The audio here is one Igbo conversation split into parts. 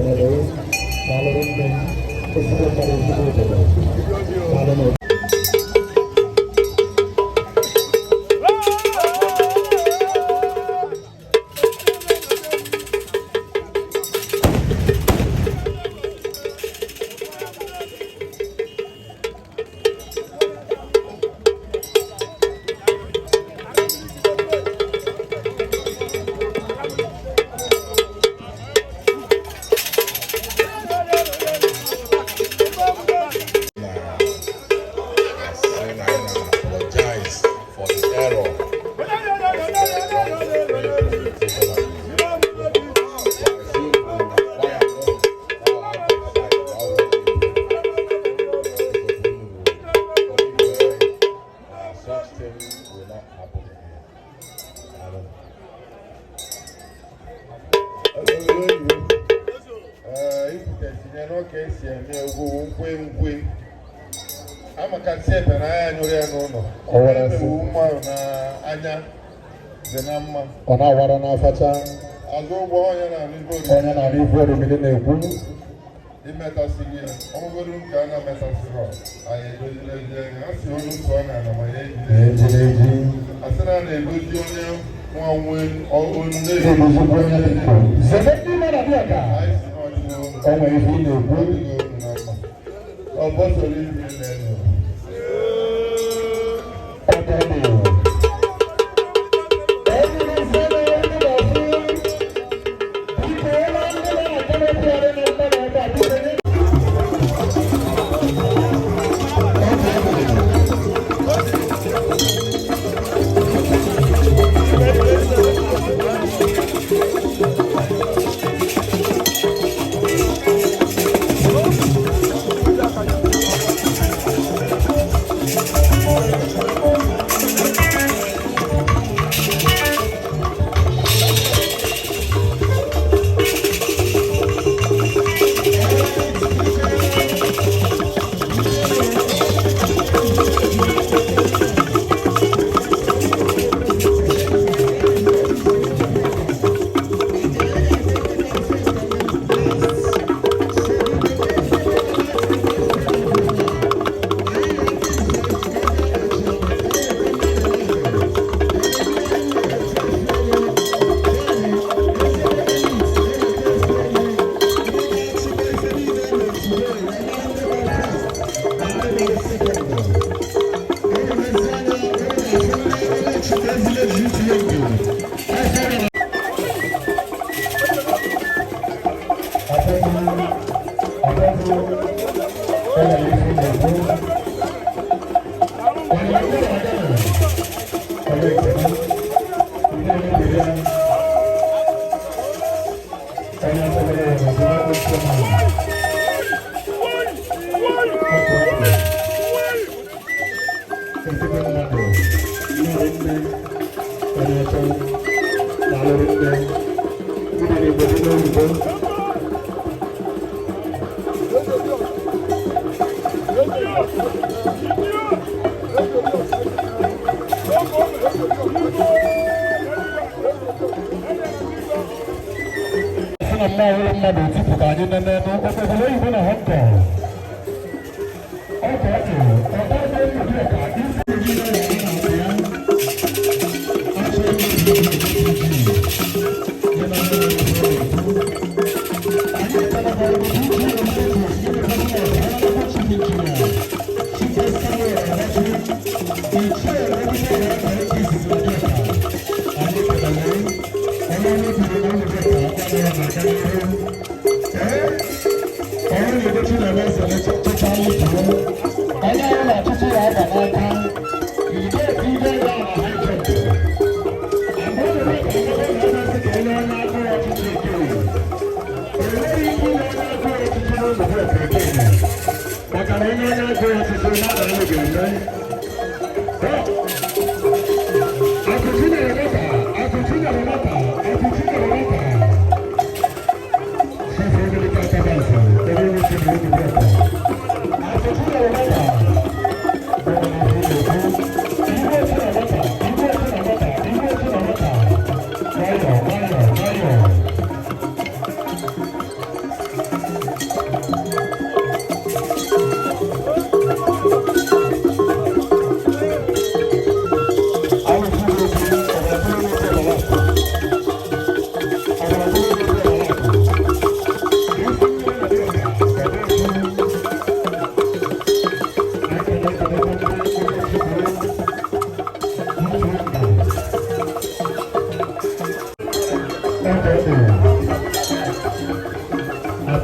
Kelele, daalụ nne, ezigbo mmadụ, ezigbo obodo. Daalụ n'obodo. Saying I apologize for the error of the wrong presentation of the. Such thing will not happen again. I don't know. Ee, ikwutetinye n'oke esi eme egwu nkwe nkwe amakasị ebe na anya nyụrụ ya n'ụlọ. Ọ wara asị. Emewu mmanụ na anya dị na mma. Ọ na-awara n'afacha. Azụ ụgbọ onye na-anụ ibe oriri. Onye na-arụ ife oriri na-ekwu. Imetasịghị ya, ọbụgoro nke a na-ametasịrọ, anyị edozilezi anya a sị olu sụọ na ala ma ya ejide. Na-eji na-eji. Asị na a na-edozi onye nwa nwe onu. Na-edozikwa onye dị ndụ. Zebe ndị nọ na dịọka. Anyị si n'ọdịgo unu. O nwere ife ị na-ekwu. Ọdịgo unu na mma. Ọ bọsọrọ ibi nne nụ. Ọ dị. Sị na mma ọhụrụ mmadụ otipụ ka anyị nene n'obodo oyibo na Hong Kong. Ọ ka ọ dị, ọba ebe ndị ka isi eji na ya na ya. Achọ ime ihe iji. Ya na ndị na-ekwu. Anyị ekelekwa ebe ndị na-ekwu esi ebe ndị na-ekwu Chief Engineer. Chief Samuel Anachi. Ichie Ebube na izizi na Delta. Anyị kelele. Onye ọrụ biri na ụlọ Delta aka na aga n'ihu. Ee, ọrụ na-edochi na eze chịcha ibu. Onye ọbụla ọchịchị ya aba n'aka. Ide ide ya na high jump. Mgbe ọ na-eme ka ndị na-eme ka onye onye agụụ ọchịchị ekiri. Enweghị ike inye onye agụụ ọchịchị n'ụlọ Delta ekiri. Maka na onye onye agụụ ọchịchị na-anaghị ga-eme. Akụchi na-emeta, akụchi na-emeta, akụchi na-emeta. Chief Emeka Tabansa, onye nwoke na onye Delta. Akụchi na-emeta. Igwe otu na-emeta, igwe otu na-emeta, igwe otu na-emeta. Nwayọọ, nwayọọ, nwayọọ.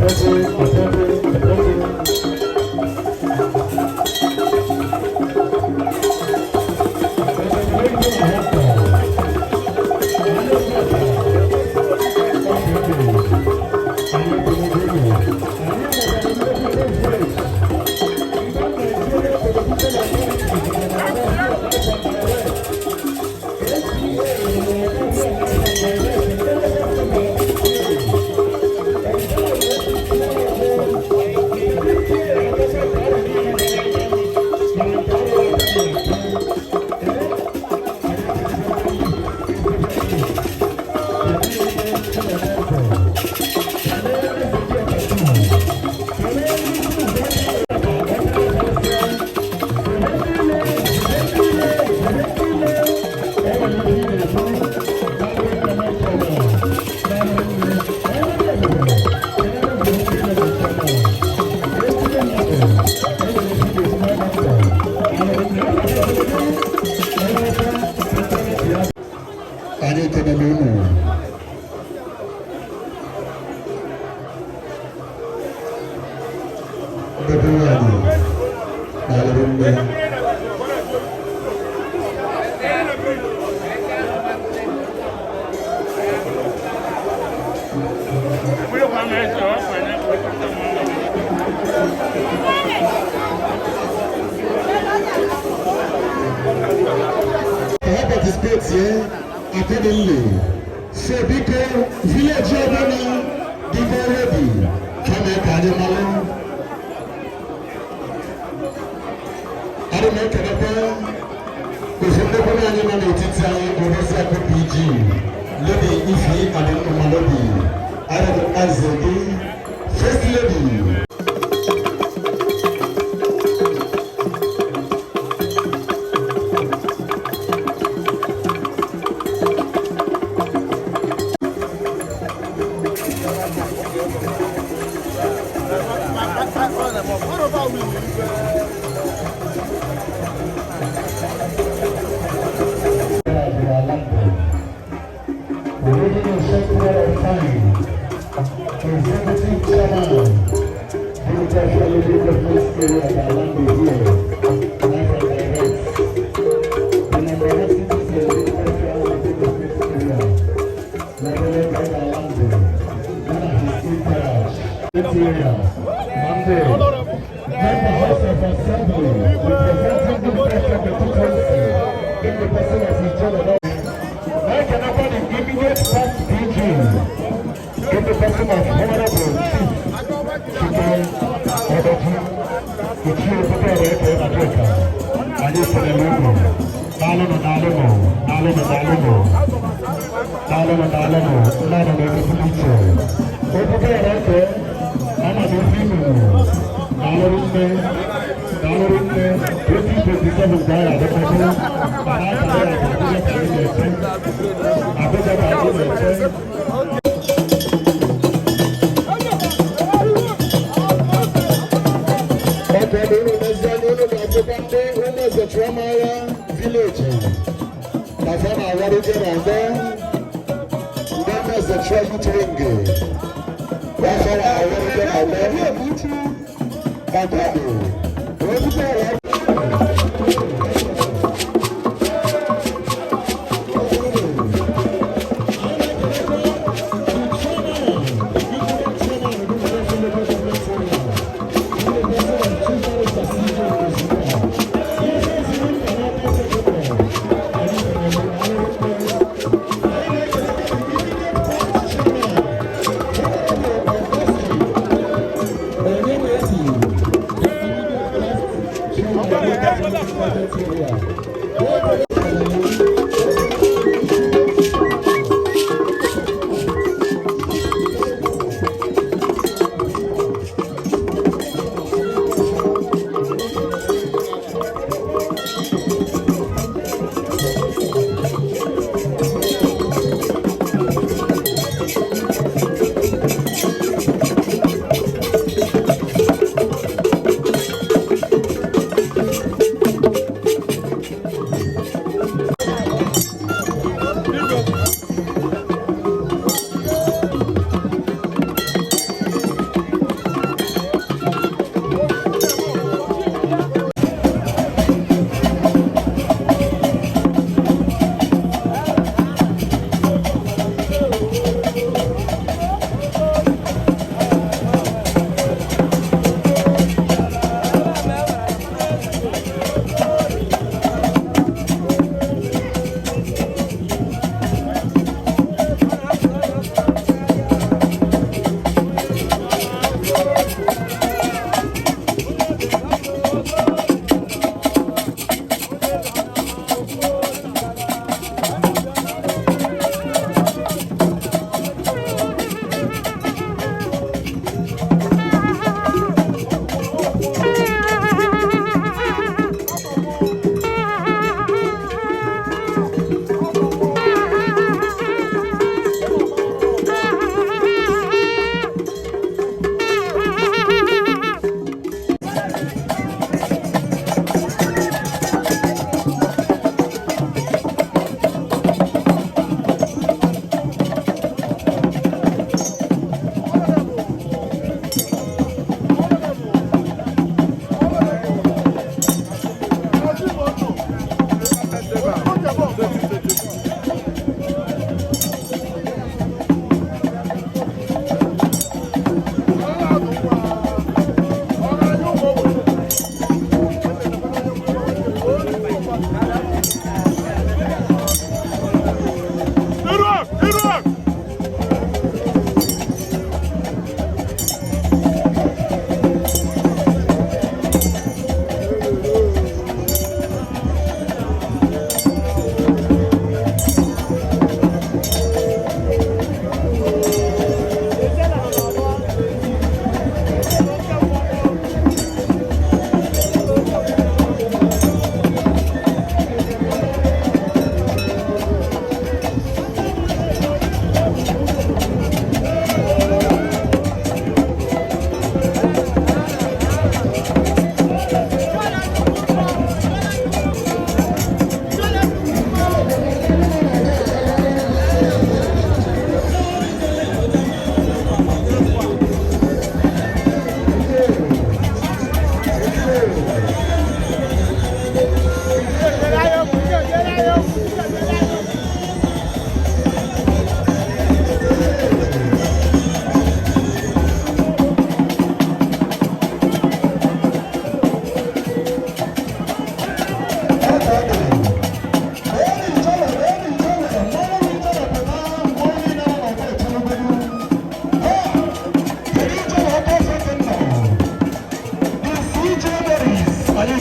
Ọbọdị, ọbọdị, ọbọdị. Anyị ekelele unu. Ndị be anyị na-alụrụ nne. Ka ha participate here accordingly. So biko, village ọbụla dịgo ready, kama ka anyị malụ. Ana m ekelekwa ofu nnekwu anyị nọ n'etiti anyị bụ Odoziakụ PG, Lady Ify Adịmmalobi, Arịrị Eze gị, First Lady. Within a short period of time, Executive Chairman, Democratic Local Government Area of Orlando here, live and direct. The number one citizen of Democratic Local Government Area, Reverend Orlando, one of his entourage, this area, Monday, Member House of Assembly, representing Democratic constituency, in the person of his general. Na-ekenekwa the immediate past DG in the person of Honorable Chief Chike Odoji, Ichie Obodo Eke Ajeka. Anyị kelele unu. Daalụnụ, daalụnụ, daalụnụ, daalụnụ. Daalụnụ, daalụnụ, mmadụ na-egosi iche. Obodo Eke, ama m ife ime. Daalụrụ nne, daalụrụ nne, 2027 ka anyị adịkọta, mana akara ya bụ Abuja ka anyị na-eche. Abuja ka anyị na-eche. Ọkụ dị unu n'ezi anya, unu ga-afụkwa ndị ụmụ eze Chiamagha village na fa na-awarute na ọgbọ ndị ụmụ eze Chua Youth Wing na fa na-awarute na ọgbọ ọkụ dị okwute ọrụ.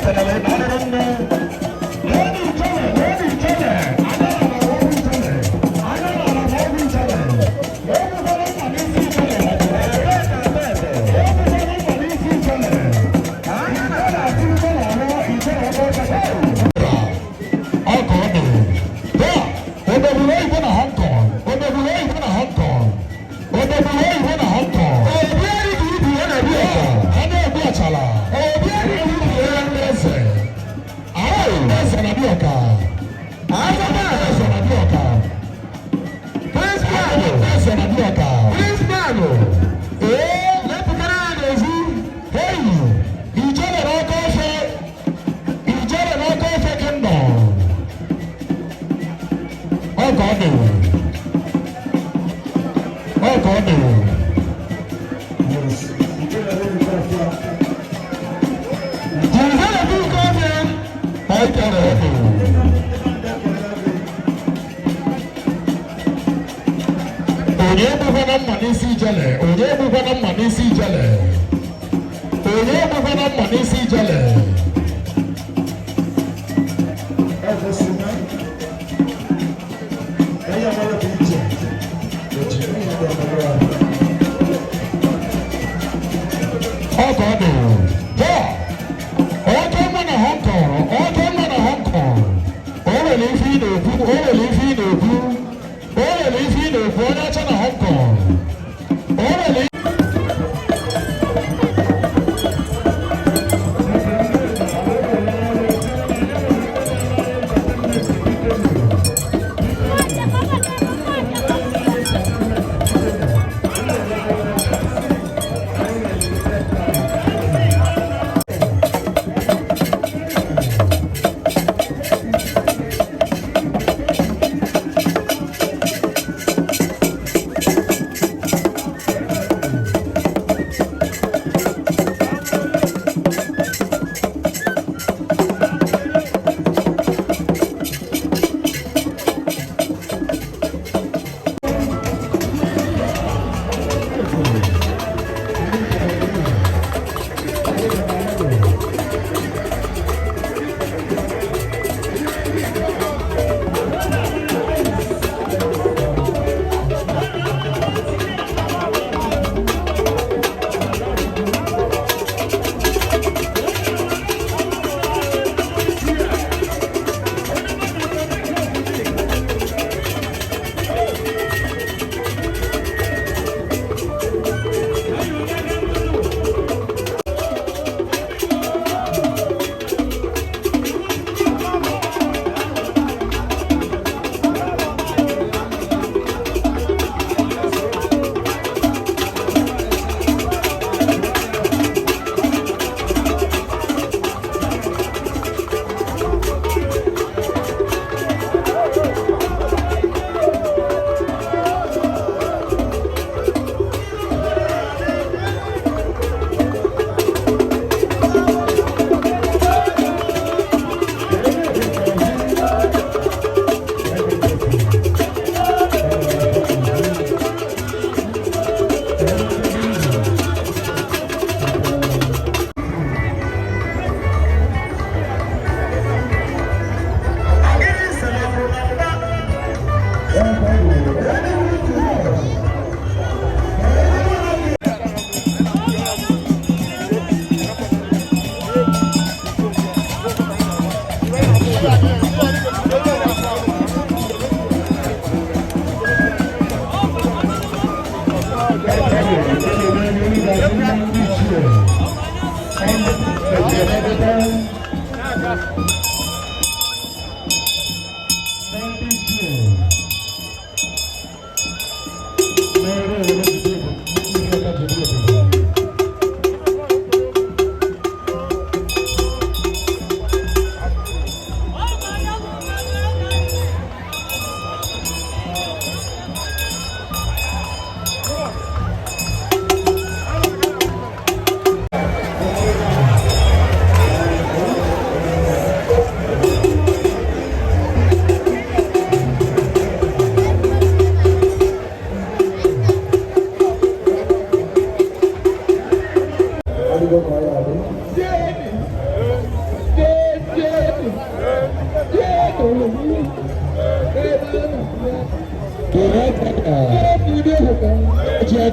Selele na nne. Lẹ́nu ìjọlẹ̀, lẹ́nu ìjọlẹ̀, adára ọ̀rọ̀ ìjọlẹ̀, adára ọ̀rọ̀ ìjọlẹ̀. Lẹ́nu fọlọ́ mọ̀ ní sí ìjọlẹ̀, lẹ́nu fọlọ́ mọ̀ ní sí ìjọlẹ̀. Ìjọlẹ̀ àti ìjọlẹ̀ ọ̀rọ̀ ìjọlẹ̀ ọ̀rọ̀ ìjọlẹ̀. Ọkọ̀ ọ̀dọ̀. Bẹ́ẹ̀, òdòdó ìbò na Hong Kong, òdòdó ìbò na Hong Kong, òdòdó ìbò na Hong Kong. Òbí ẹni kìí bì ẹ̀ nà bí ọ̀kọ̀, ẹni òbí ọ̀chala. Òbí ẹni kìí bì ẹ̀ nà ẹsẹ̀. Eze na Dioka. Eze na Dioka. Principal. Eze na Dioka. Principal. Ee, lepụtara ya n'ezi. Hey, ijele n'ọkọ ofe. Ijele n'ọkọ ofe kingdom. Ọkọ ọ dị. Ọkọ ọ dị. Ijele bụ nke ọbịa. Ọkọ ọ dị. Onye egbukwana mma n'isi ijele, onye egbukwana mma n'isi ijele, onye egbukwana mma n'isi ijele. Ọkọ ọ dị. Taa, ọjọ́ mma na Hong Kong, ọjọ́ mma na Hong Kong. O nwere ife ị na-ekwu, o nwere ife ị na-ekwu, o nwere ife ị na-ekwu, onye ọcha na Hong Kong. O nwere.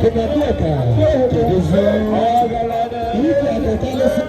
Akụnadịọka kedozie ike akụkalịsị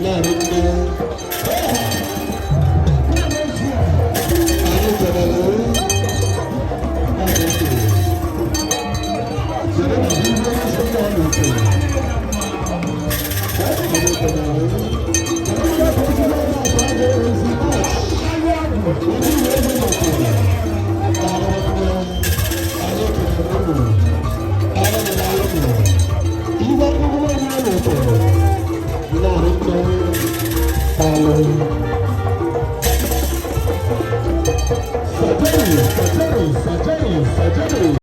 anyị kelere. Sajari, Sajari, Sajari, Sajari.